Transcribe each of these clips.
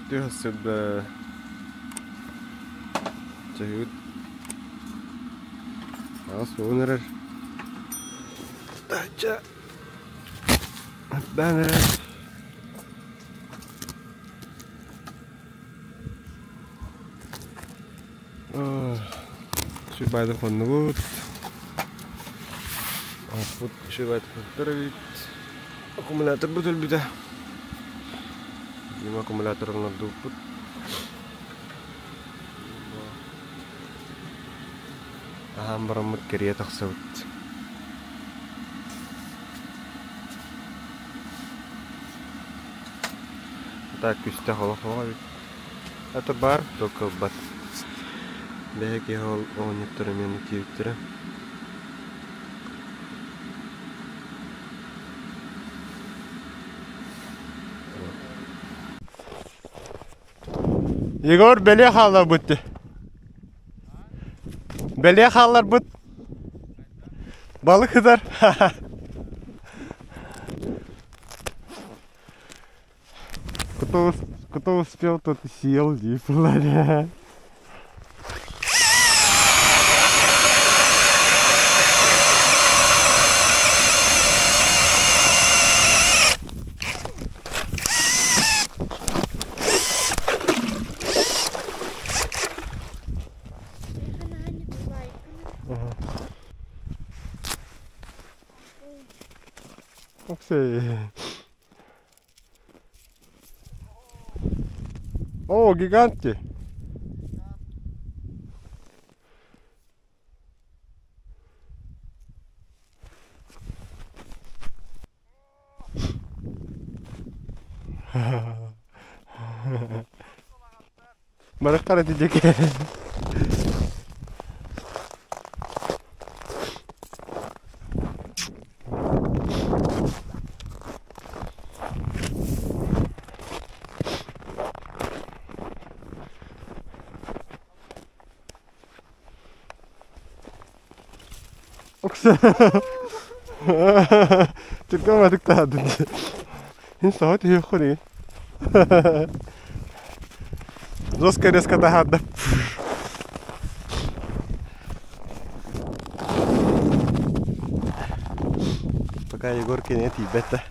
Түһ сырда чаһыыт 80 эрэр. Таһычча аттаан эрэр. Сүрбаайда хоннубут. Оппут сүрбаайда хонтор эбит. Аккумуляторбут өлбүтэ. Дима аккумуляторын ордубуппут. Аһаан бараммыт кэрийэ тахсабыт. Так күстэх олох эбит. Это бар, только ылбат. Бэйэ киһи ол оҕонньоттор эмиэ тиийбиттэрэ. Егор бэлиэ хаалларбыт дии. Бэлиэ хаалларбыт. Балык ытар. Кто, кто успел, тот и съел, дии буолла. О, гиганты! Барахтар ити диэки. Түргэн таһаадын. Ин соһо түһүөххүн Жестко резко таһаарда. Пока Егор кинигэ тиийбэт да.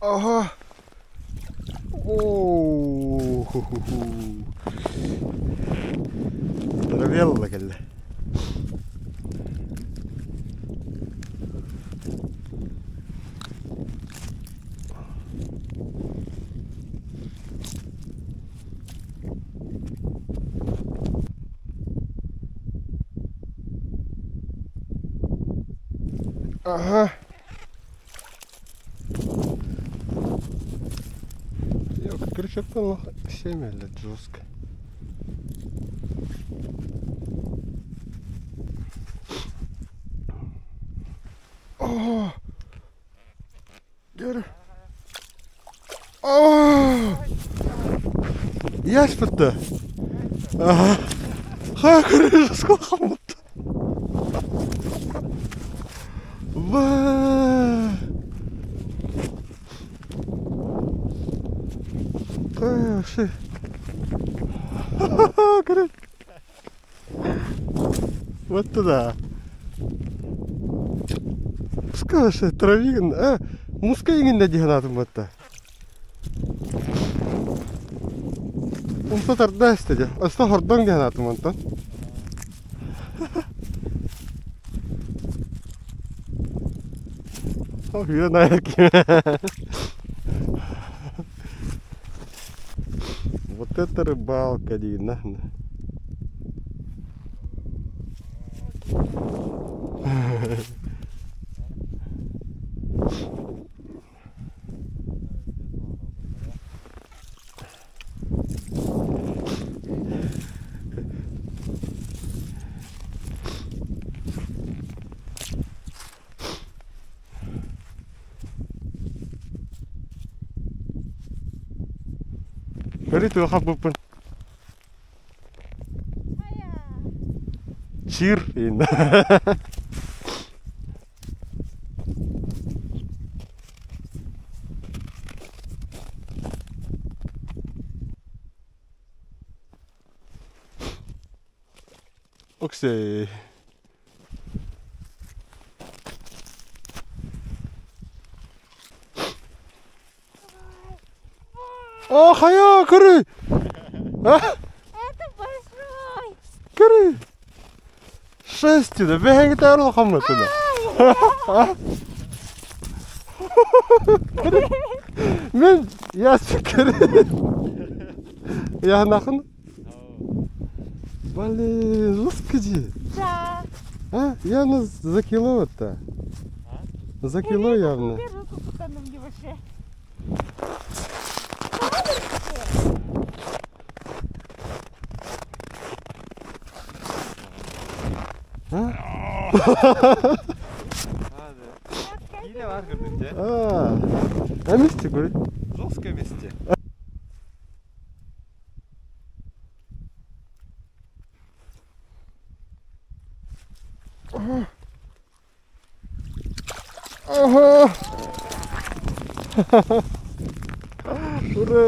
Ага. Оо. Здоровелла кэллэ. Ага. Крючок 7 лет жестко. О! Gör. О! Яспытты. Ага. Ха, көрө қалмапты. Ва! Вообще. Көрө. Вот туда. Скажи, травигин, а, муска иҥиннэ дии санаатым батта. Умса тарда истэ дьэ. Өссө хордоҥ дии санаатым онтон. Вот это рыбалка диин Көрү туоха буппун. Чир Оксей. О, хайа, көрү! Это большой! Көрү! Шесть, да бэһэҥи таар улахаммыт да. Мен я көрү. Я нахын. Блин, господи. Да. А, явно за кило это. За кило явно. Yine var kırdınca. А, на месте, говорит. Жесткое месте. Ага. Ура!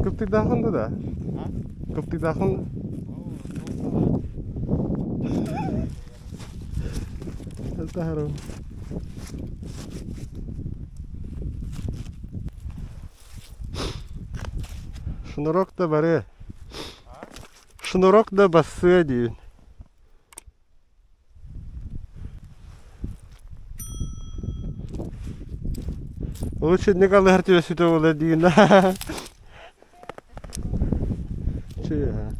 Кыптыйдаахын да? Кыптыйдаахын. Тахарым. Шнурок да бары. Шнурок да бассыа диин. Лучше не галер тебе сюда было диин. Че?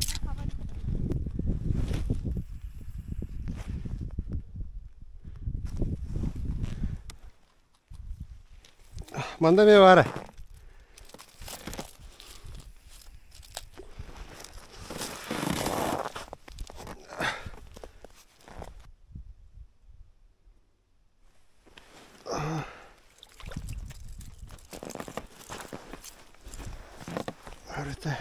Манда ме бара. Арыта.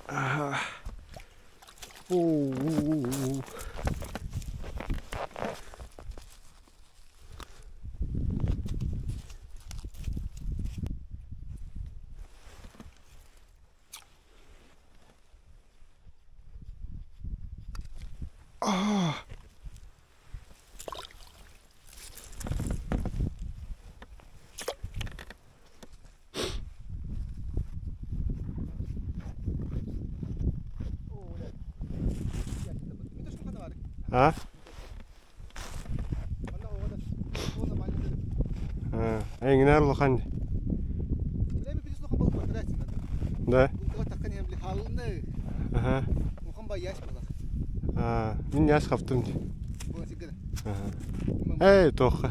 Ага. У-у-у-у. А. А? Эңинер улахан. Да. Ага. А, мин яш хаптым. Ага. Эй, тоха.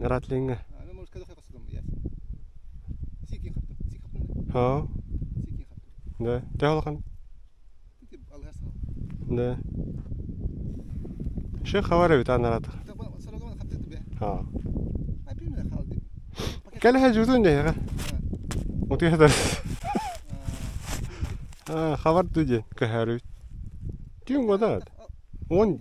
Ратлинга. Ха. Да. Тэ улахан. Да. Ши хавар бит анарат. Ха. Кэлэ жутун дэ. Утыхдар. А, хавар дуде кахары. Тюн года. Он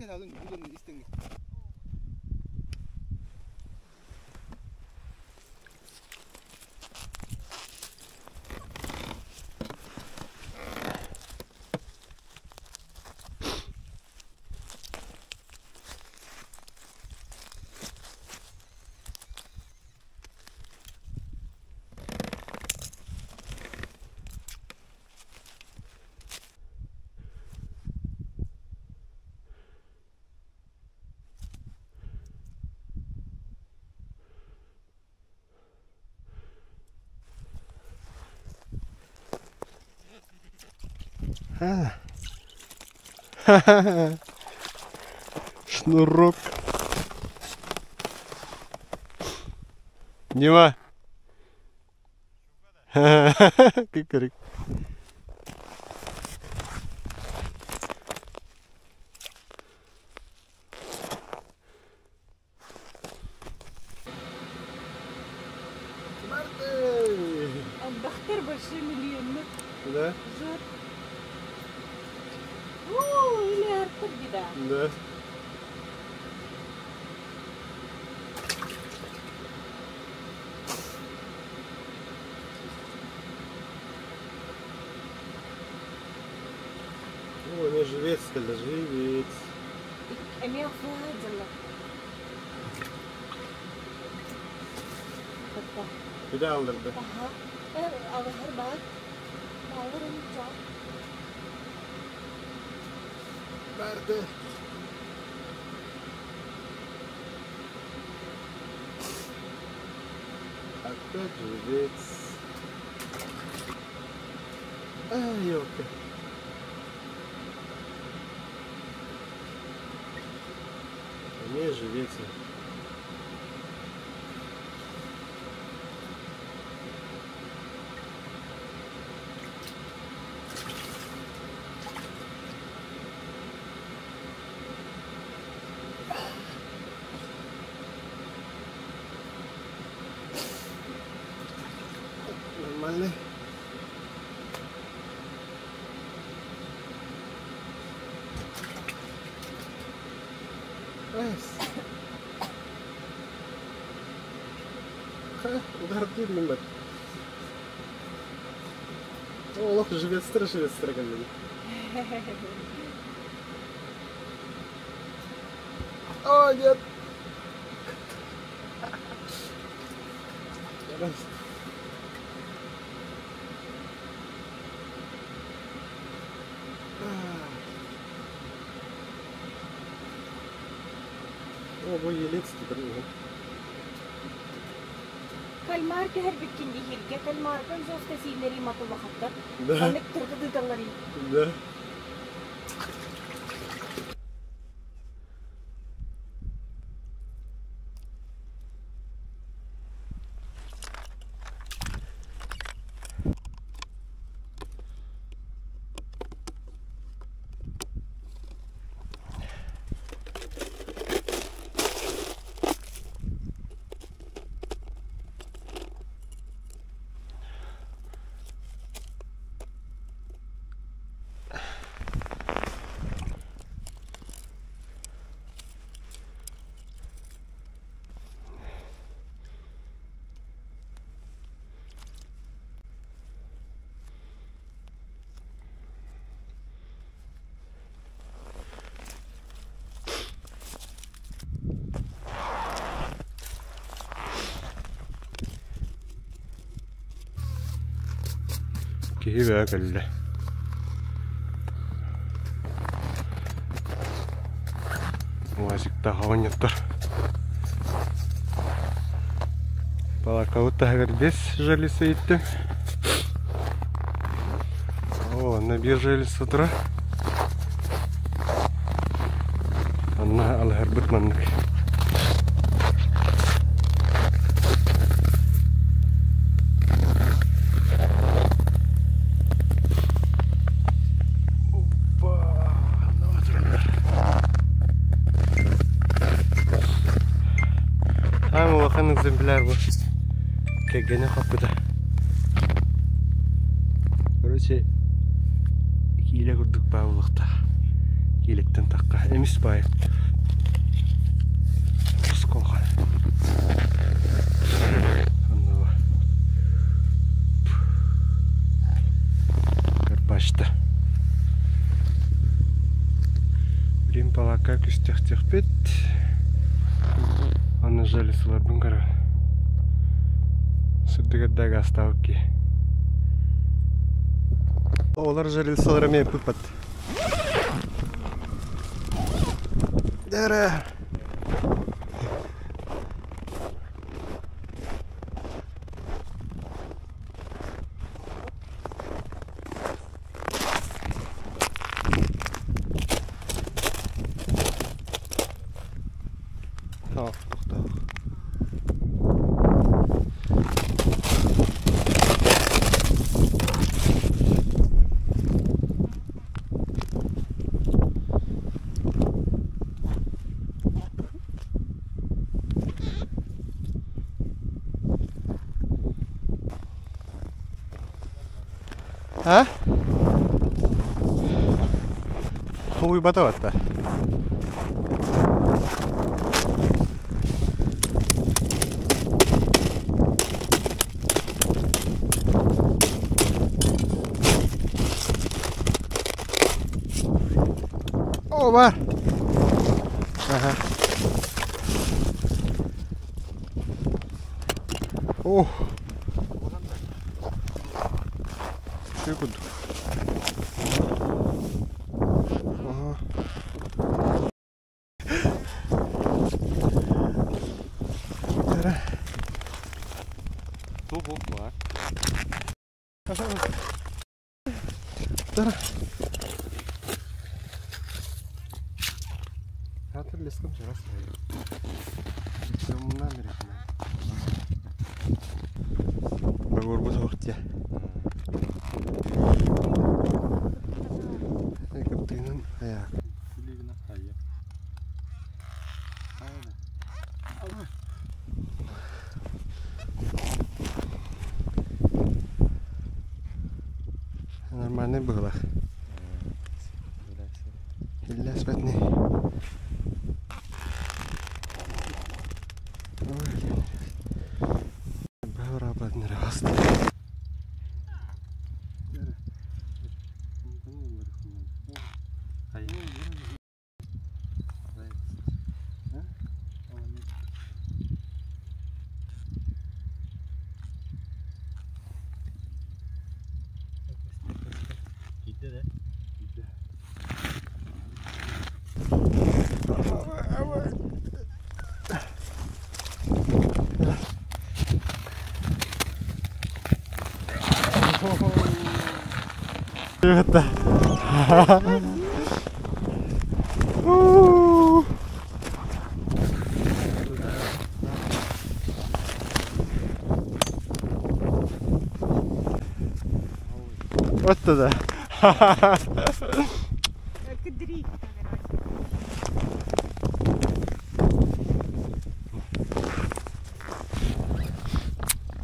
Шнурок. Дима. Кыкырык. Отдохтер большой миллион. Да? Жор. Или беда. Да. О, не живец, когда живец. Эмиэ охсуһа дьылла. Куда алдырды? Аха. Алыһар бар. Балыр онча. Барды. Опять живец. Ай, елка. Не живец. Нормально. Удар дирим бат. Олох живецтер живецтер кэллин. О, нет! Раз. О, бу елец теперь. Кальмар түһэрбиккин диһиргэ кальмарган жестко сиилери матулахаттар. Да. Маннык тыргыдыдаллары. Да. Киһи бөҕө кэллэ. Уазиктаах оҕонньоттор. Балакабыт таһыгар бес железа иттим. О, онно биир железа тура. Онно алыһарбыт маннык. Опа, Аам улахан экземпляр бу. Кэргэнэ хоппута. Короче, киилэ курдук баа буолуохтаах. Киилэттэн тахха. Эмис баай. Осколка. Онно Карпачта. Билим палака күстэхтиэхпит. Онно железоларбын көрөн. Сырдыгырда гаастаабыт киһи. Олар железолар эмиэ пыппат. Дэрэ. Тоох, тохтоох. А? Тулуйбата батта. О, бар. Ага. О. Үчүгэй курдук. Ага. Богорбут охтя. Кыптыынан аяк. Нормальный быһылах. Иллэспэтни. Вот туда.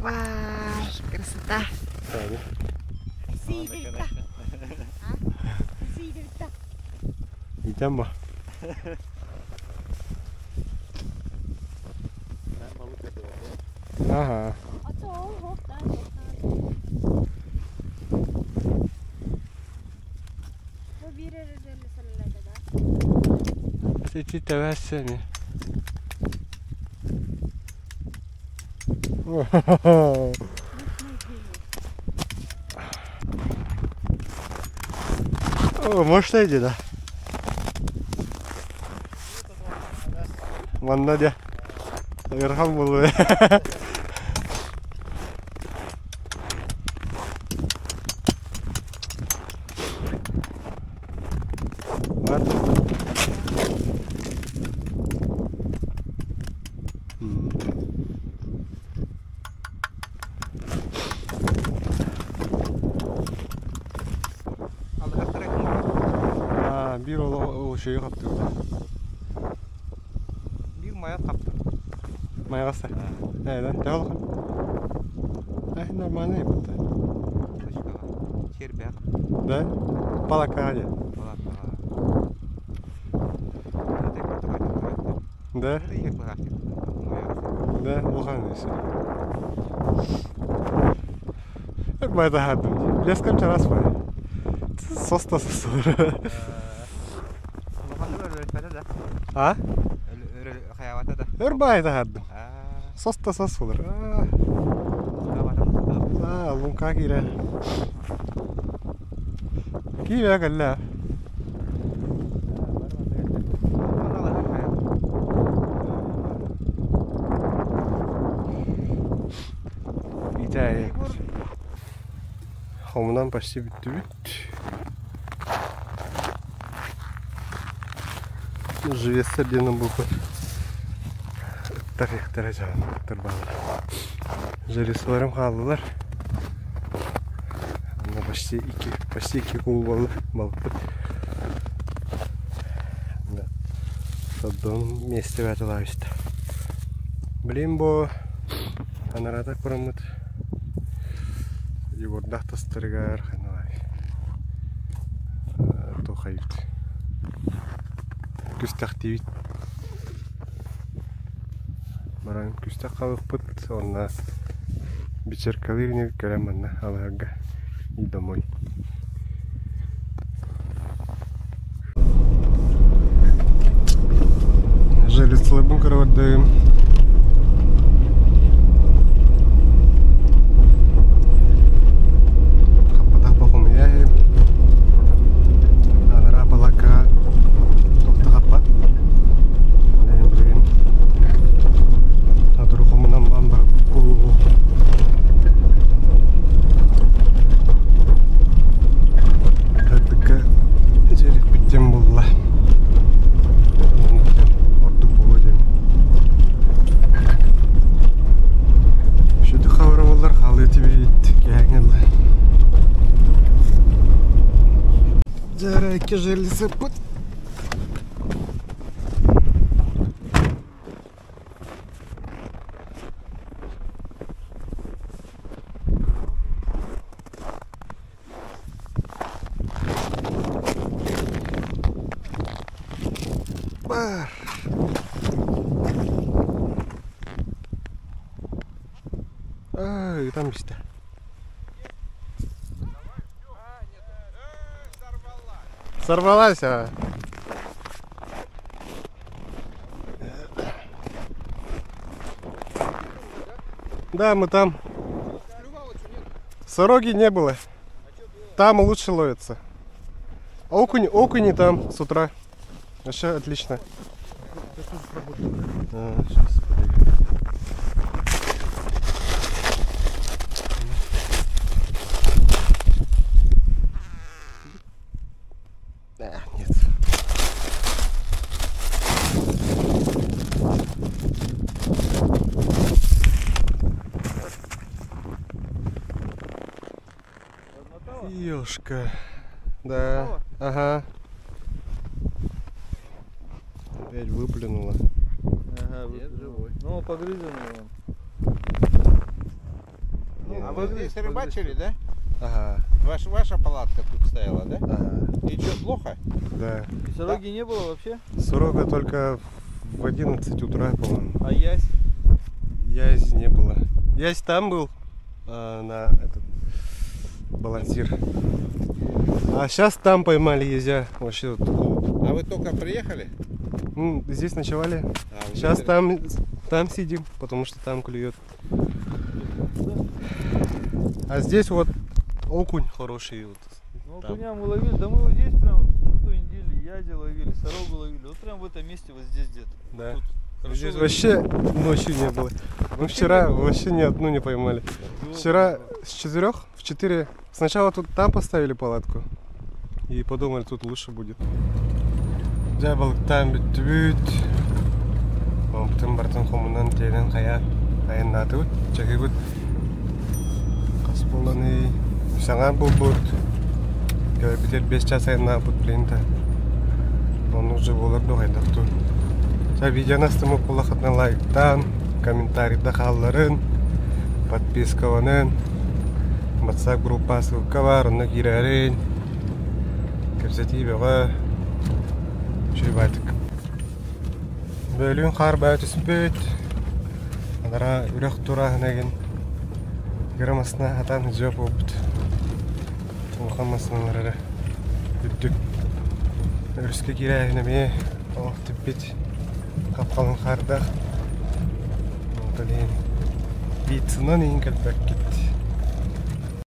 Вай, красота. Идем ба. Ага. Сити тэвэсэни. О, может иди, да? Манна дьэ. Ыарахан буолуо. Бар. Биир ол үчүгэй хаптыыбыт. Биир майа хаптыр. Майаҕас ээ да төһө улахан? Э нормальный будто. Чербэх. Да? Палакаҕа диэн. Палакаҕа. Да? Да, улахан өссө. Өр таһаардым дии. Лескам чараас бай. Сос да сосулар. А? Өр баай таһаардым. Сос да сос болар. Аа, луҥка киирэ. Киирэ кэллэ. Итээ. Хомунан почти бүттүбүт. Живецтэр диэн булбут. Ыттар иэхтэрэ дьаһан ыттар бааллар. Железоларым хааллылар. Онно почти икки, почти икки куул буолла балыкпыт. Сордоон миэстэ баатылаабыт. Блин бу анараата кураммыт Егордаах тастарыгар ханалай туохайбыт. Күстэхтиибит. Баран күстэх халыппыт уонна вечеркалыыр ини кэлэн манна алаһарга и домой. Железларбын көрө бардым. Хаппатах бохумуйа Анараа балакка тохто хаппат. Билигин билигин Атыры хомунан бан бар Тардыкка ичерикпит диэн булла. Ордук буолуо диэн. Шүдү хабара боллар хаалыы тибит киһээҥҥэ Дьэ, икки железаппыт. Бар. А, там истэ. Сорвалась, а? Да, мы там. Сороги не было. Там лучше ловится. Окунь, окуни там с утра. Вообще отлично. А, сейчас, подожди. Да, нет. Ёшка. Да. Ага. Опять выплюнула. Ага, выплюнула. Ну, погрызенный он. Ну, А вы здесь рыбачили, да? Ага. Ваша палатка тут стояла, да? Ага. И что, плохо? Да. И сороги не было вообще? Сорога только в 11 утра, по-моему. А ясь? Язь не было. Ясь там был, на этот балансир. А сейчас там поймали язя. Вообще тут холод. А вы только приехали? Ну, здесь ночевали. А, Сейчас там сидим, потому что там клюет. А здесь вот окунь хороший. Вот. Ну, Там. окуня мы ловили, да мы вот здесь прям на той неделе язя ловили, сорогу ловили. Вот прям в этом месте, вот здесь где-то. Да. Тут хорошо Здесь ловили. вообще ночью не было. Мы вчера вообще ни одну не поймали. Вчера с 4 в 4 сначала тут там поставили палатку и подумали, тут лучше будет. Дьэ балыктаан бүттүбүт. Онтон бартын хомунан тиэнэн хайа айаннаатыбыт. Чаһыыбыт хас буоланый саҥа буолбут. Кэлбитэр 5 час айаннаабыт блин да. Ону уже буолар дуу хайдах дуу. Ча видеоны астыммыт буоллаххытына лайктаан, комментарийда хаалларын, подпискаланын, WhatsApp группа ссылка баар, онно киирээрин. Кэпсэтии бөҕө. Үчүгэй баайтык. Бөлүүн хаар баа түспүт. Анараа үрэх турааһына игин кыра масына хатаан сдьуох буолбут. Улахан масыналар эрэ үрдүк. Өрүскэ киирээһин эмиэ олох типпит хап-халыҥ хаардаах. Онтон иһин Бицынан иһин кэлбэккит.